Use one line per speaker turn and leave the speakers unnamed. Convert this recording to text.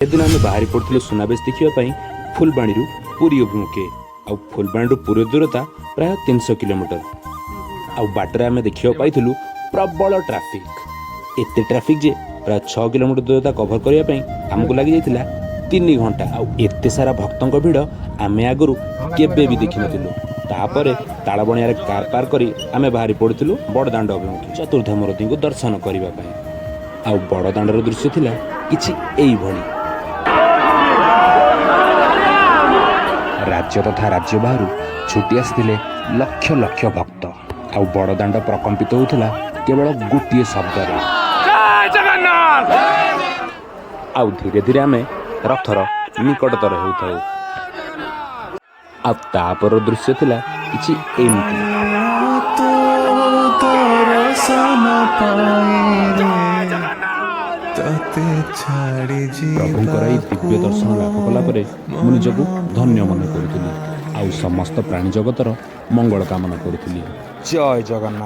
ସେଦିନ ଆମେ ବାହାରି ପଡ଼ିଥିଲୁ ସୁନାବେଶ ଦେଖିବା ପାଇଁ ଫୁଲବାଣୀରୁ ପୁରୀ ଅଭିମୁଖେ। ଆଉ ଫୁଲବାଣୀରୁ ପୁରୀ ଦୂରତା ପ୍ରାୟ 300 କିଲୋମିଟର। ଆଉ ବାଟରେ ଆମେ ଦେଖିବାକୁ ପାଇଥିଲୁ ପ୍ରବଳ ଟ୍ରାଫିକ୍। ଏତେ ଟ୍ରାଫିକ୍ ଯେ ପ୍ରାୟ 6 କିଲୋମିଟର ଦୂରତା କଭର କରିବା ପାଇଁ ଆମକୁ ଲାଗିଯାଇଥିଲା 3 ଘଣ୍ଟା। ଆଉ ଏତେ ସାରା ଭକ୍ତଙ୍କ ଭିଡ଼ ଆମେ ଆଗରୁ କେବେ ବି ଦେଖିନଥିଲୁ। ତାପରେ ତାଳବଣିଆରେ କାର୍ ପାର୍କ କରି ଆମେ ବାହାରି ପଡ଼ିଥିଲୁ ବଡ଼ଦାଣ୍ଡ ଅଭିମୁଖେ ଚତୁର୍ଦ୍ଧାମୂର୍ତ୍ତିଙ୍କୁ ଦର୍ଶନ କରିବା ପାଇଁ। ଆଉ ବଡ଼ଦାଣ୍ଡର ଦୃଶ୍ୟ ଥିଲା କିଛି ଏଇଭଳି। ରାଜ୍ୟ ତଥା ରାଜ୍ୟ ବାହାରୁ ଛୁଟି ଆସିଥିଲେ ଲକ୍ଷ ଲକ୍ଷ ଭକ୍ତ। ଆଉ ବଡ଼ଦାଣ୍ଡ ପ୍ରକମ୍ପିତ ହେଉଥିଲା କେବଳ ଗୋଟିଏ ଶବ୍ଦରେ। ଆଉ ଧୀରେ ଧୀରେ ଆମେ ରଥର ନିକଟତର ହେଉଥାଉ। ଆଉ ତାପର ଦୃଶ୍ୟ ଥିଲା କିଛି ଏମିତି।
ତୋ ଦରଶନ ପାଇରେ ତତେ ଛାଡ଼ି
ପ୍ରଭୁଙ୍କର ଏହି ଦିବ୍ୟ ଦର୍ଶନ ଲାଭ କଲା ପରେ ମୁଁ ନିଜକୁ ଧନ୍ୟ ମନେ କରୁଥିଲି ଆଉ ସମସ୍ତ ପ୍ରାଣୀ ଜଗତର ମଙ୍ଗଳ କାମନା କରୁଥିଲି। ଜୟ ଜଗନ୍ନାଥ।